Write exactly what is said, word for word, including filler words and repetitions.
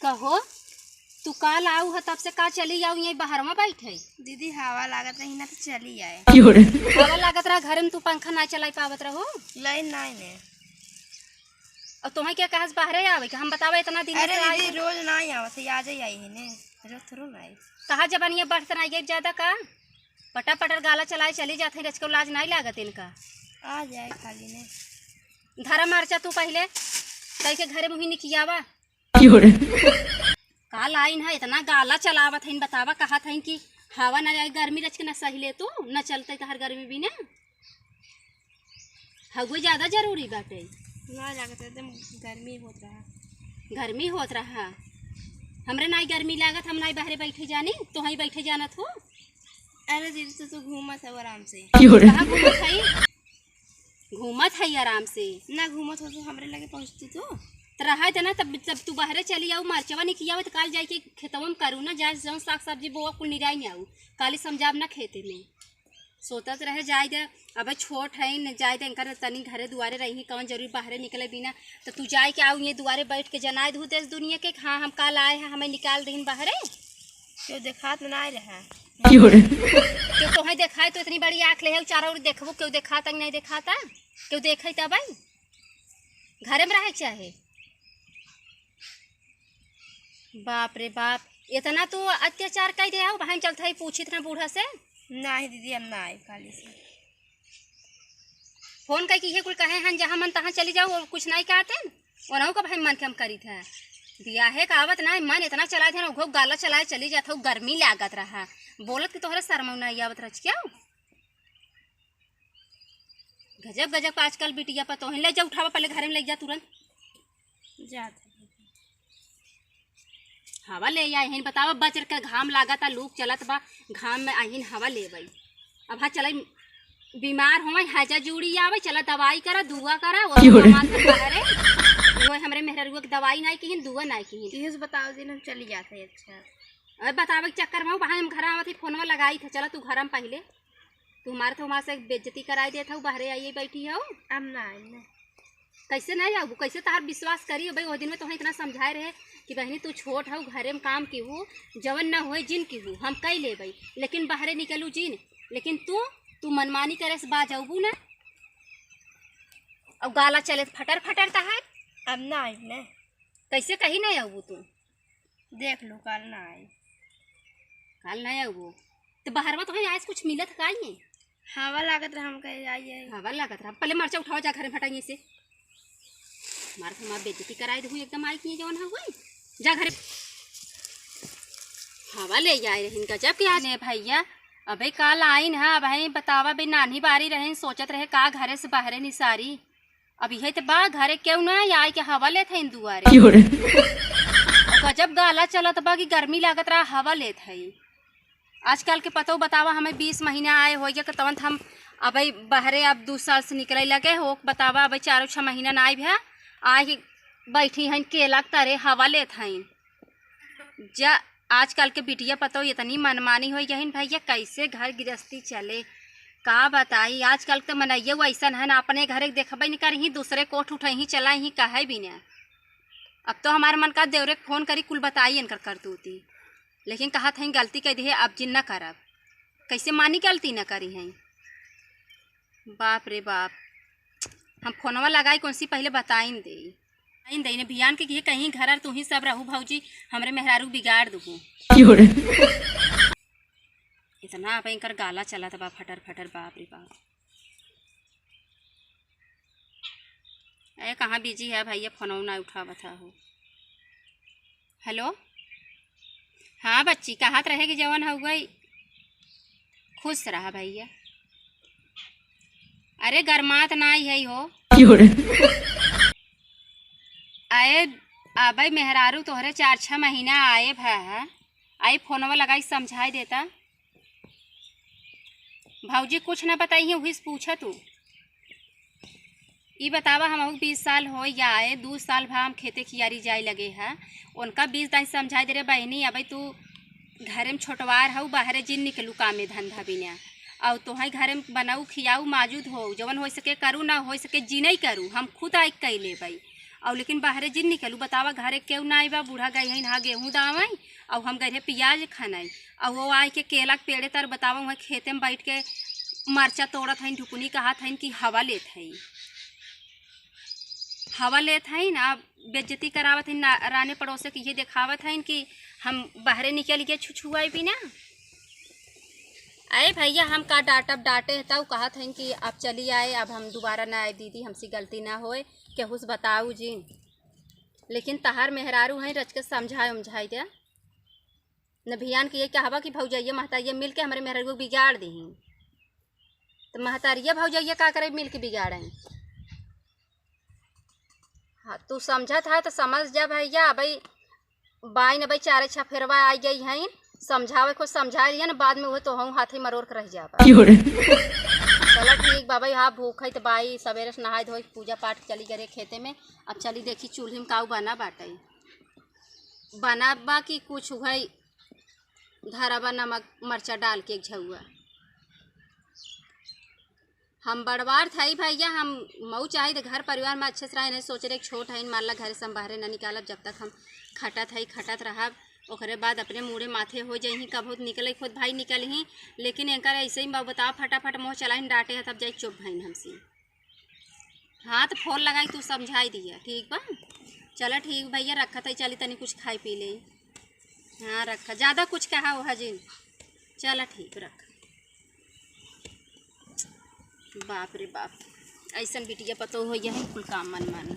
कहो, तू काल आऊ ह, तब से का चली आऊ, यहीं बहरवा बैठे? दीदी, हवा लागत रही ना, तो चली आए। क्यों रे? हवा लागत रहा, घर में तू पंखा ना चलाई पावत रहो? लाइन नाई ने। और तुम्हें क्या कहस बाहरे आवे के? हम बतावा इतना दिन अरे से आई दीदी, है। रोज नाई आवत है, आज ही आई है ने, रोज थोड़ो ना आई। कहा जबानिया बढ़त ना गई ज्यादा का? पटा पटर गाला चलाए चली जात है, रचको लाज नाई लागत इनका। आ जाए खाली ने। धरा मरचा तू पहले, कई के घरे मुही निकियावा। क्यों रे? का लाइन है, इतना गाला चलावत हइन, बतावा, कहत हइन कि हवा ना जाए, गर्मी रच के ना सही ले तू, न चलते तहर गर्मी भी ना। हगुए ज्यादा जरूरी बाटे। ना लागत, एकदम गर्मी होत रहा। गर्मी होत रहा। हमरे नाई गर्मी लागत, हम नाई बहरे बैठे जानी, तोहई बैठे जानत हो। अरे दीदी, तू तो घूमत है आराम से। क्यों रे? कहाँ घूमत हई? घूमत हई आराम से। ना घूमत हो तो हमरे लगे पहुँचती तू। त रहा देना, तब, तब तू बहरे चली आऊ, मरचवा निकियावे त काल जाए के खेतवा में करू ना, जाए जौन साग सब्जी बोआ कुल निराई आऊ, काली समझाब ना खेते में। सोचत रहे जाए दे, अबे छोट है न, जाए दे इनकर तनी घरे दुआरे रही, कौन जरूरी बहरे निकले बिना। त तू जाए के आऊ, ये दुआरे बैठ के जनाए दू देश दुनिया के, हाँ, हम काल आए हैं, हमें निकाल दीन बहरे। क्यों देखात ना आए रहा? क्यों रे? क्यों तोहे देखाए तो इतनी बड़ी आँख ले है, चारों ओर देखबो, क्यों देखाता कि नहीं देखाता? क्यों देखे तब आई? घरे में रहे के चाहे। बाप रे बाप, इतना तू अत्याचार कर दे हो, बहन चलत है पूछित ना बूढ़ा से। नहीं दीदी, हम ना आए खाली से। फोन कई के इहे कुल कहे हन, जहाँ मन तहाँ चली जाओ, और कुछ नहीं कहते न। ओनहु का भाई मन के हम करी था। बियाहे का आवत ना, मन इतना चलाए थे ना, उघो गाला चलाए चली जात हो, गर्मी लागत रहा। बोलत के तोहरे शर्म नहीं आवत रच क्या? गजब, गजब का आजकल बिटिया पतोहिन। ले जा, उठावा, पहले घरे में ले जा तुरंत। जात है। हवा ले आए हैं, बतावा, बजर के घाम लागता, लू चलत बा, घाम में आहिन हवा लेबै। अब हाँ चले, बीमार होवे, हैजा जूड़ी आवे, चला दवाई करा, दुआ करा, वो क्यों रे? सामान सब बाहरे। वो हमरे मेहररुआ के दवाई नाई किहिन, दुआ नाई किहिन। इहे से बताओ दिन हम चली जाते, अच्छा। अरे बतावे के चक्कर में, बहाने हम घर आवत ही, फोनवा लगाई था, चला तू घर में पहले। तू हमारे तो हमारे से बेइज्जती कराई देत हऊ, बहरे आइए बैठी हऊ। अब ना आइम ना। कैसे नहीं आऊ? कैसे तहार विश्वास करी? भाई, वो दिन में तोहे इतना समझाए रहे कि बहनी, तू छोट हऊ, घरे में काम की हूँ, जवन ना होए जिन की हूँ, हम कई लेबै, लेकिन बहरे निकलू जिन। लेकिन तू, तू मनमानी करे से बाज अउबू ना। और गाला चले त फटर फटर तहार। अब ना आइम ना। कैसे कहीं नहीं अउबू तू? देख लो, काल ना आई। काल ना आऊ वो। तो बहरवा तो है, आज कुछ मिलत का ही है? हवा लागत रहा, हम कहे आई, आई। हवा लागत रहा। पहले मरचा उठाओ, जा घरे में हटाइए से। मार तो मार बेइज्जती कराई दे एकदम, आई की जवन है वही। जा घरे। हवा ले आए रहिन गजब के आज ने भैया। अबे काल आइन है, अब है बतावा बे, नान्ही बारी रहिन, सोचत रहे का घरे से बहरे निसारी। अब इहे त बा, घरे केहू ना आई, आइ के हवा लेत हईन दुआरे। क्यों रे? गजब गाला चलत बा कि गर्मी लागत रहा, हवा लेत हई। आजकल के पतो बतावा, हमें बीस महीना आए होइगा कि तवन त हम अबे बहरे अब दू साल से निकले लगे हो, बतावा अबे चारो छह महीना ना आए भ्या, आइ के बैठी हईन केला के तरे हवा लेत हईन। जा, आजकल के बिटिया पतोह इतनी मनमानी होइ गहिन भैया, कैसे घर गृहस्थी चले, का बताई। आजकल के मनइया अइसन है ना, अपने घरे के देखबे नहीं करही, दूसरे कोठ उठही चलाही, कहे भी ना। अब तो हमार मन का देवरे के फोन करी, कुल बताई इनकर करतूती, लेकिन कहत हईं गलती कइ दिहे, अब जिन न करब। कैसे मानी गलती न करी हईं? बाप रे बाप, हम फोनवा लगाई कौन सी पहले बताइन दे। बताइन दे ने भियान के किहे कहीं घर तू ही सब रहू भौजी, हमरे मेहरारू बिगाड़ दुबू। क्यों रे? इतना अब इनकर गाला चलत बा फटर फटर, बाप रे बाप। ए, कहाँ बिजी है भैया, फोनवा ना उठावत है हो। हेलो, हाँ बच्ची, कहत रहे कि जवन हो गई, खुश रहा भैया। अरे गरमात नाई है हो। क्यों रे? अरे अबे मेहरारू तोहरे चार छह महीना आए भा है, आई फोनवा लगाई समझाई देता। भौजी कुछ ना बताई है, वही से पूछा तू। ई बतावा, हमहू बीस साल हो या आए, दू साल भा हम खेते खियारी जाए लगे है। उनका बीस दाई समझाई दे रे बहिनी, अबे तू घरे में छोटवार हऊ, बाहरे जिन निकलू कामे धंधा बिना। और तोहई घरे में बनाऊ, खियाऊ, माजूद हो, जवन हो सके करू, ना हो सके जिनई करू, हम खुद आइक कई लेबई। अउ लेकिन बाहरे जिन निकलू, बतावा, घरे केहू नाई बा, बूढ़ा गई हइन हा गेहूँ दावई, अउ हम गए रहे पियाज खनई, अउ वो आए के केला के पेड़े तर, बतावा, वहाँ खेते में बैठ के मरचा तोड़त हइन, ढुकुनी कहत हइन कि हवा लेत हई, हवा लेत हइन, अब बेइज्जती करावत हइन ना, राने पड़ोसे के, ये देखावत हइन कि हम बाहरे निकल के छुछुआई बिना। अरे भैया, हम का डांटब, डांटे हैं तउ कहत हइन कि अब चली आए, अब हम दोबारा ना आए दीदी, हमसे गलती ना होए, केहू से बताऊ जिन। लेकिन तहार मेहरारू हैं, रच के समझाए उमझाए दे। न भियान के ये कहवा कि भौजैया महतारिया मिल के हमरे मेहरारू को बिगाड़ दीहीं। तो महतारिया भौजैया का करे मिल के बिगाड़े? हाँ, तू समझत है तो समझ जा भैया। अबई बाइन अबई चारे छफेरवा आई गई हैं, समझावे को समझा दिया ना, बाद में वो तो हम हाथे मरोड़ के रह जाबा। क्यों रे? चला ठीक बा भाई, हाँ भूख है तो बाई सवेरे से नहाए धोए पूजा पाठ चली गए खेते में, अब चली देखी चूल्ही में काऊ बना बाटे, बना बा कि कुछ उहई धरा बा नमक मरचा डाल के एक झउआ। हम बड़वार थाई भैया, हम मऊ चाहे तो घर परिवार में अच्छे से रहे, नहीं सोच रहे छोट है, मान ला घर से हम बाहरे न निकालब, जब तक हम खटत है खटत रहब, ओकरे बाद अपने मूड़े माथे हो जाई, कब होत निकले खुद भाई निकल ही, लेकिन एकर ऐसे ही बा, बताओ फटाफट मुँह चलाइन डांटे है तब जाई चुप भइन हमसे। हाँ तो फोन लगाई तू समझाई दिया, ठीक बा? चला ठीक भैया रखत है, चली तनी कुछ खाई पी ले। हाँ रखा, ज़्यादा कुछ कहा हो हजिन, चला ठीक रख। बाप रे बाप, ऐसन बिटिया पतोह हो यही कुल काम मन मन।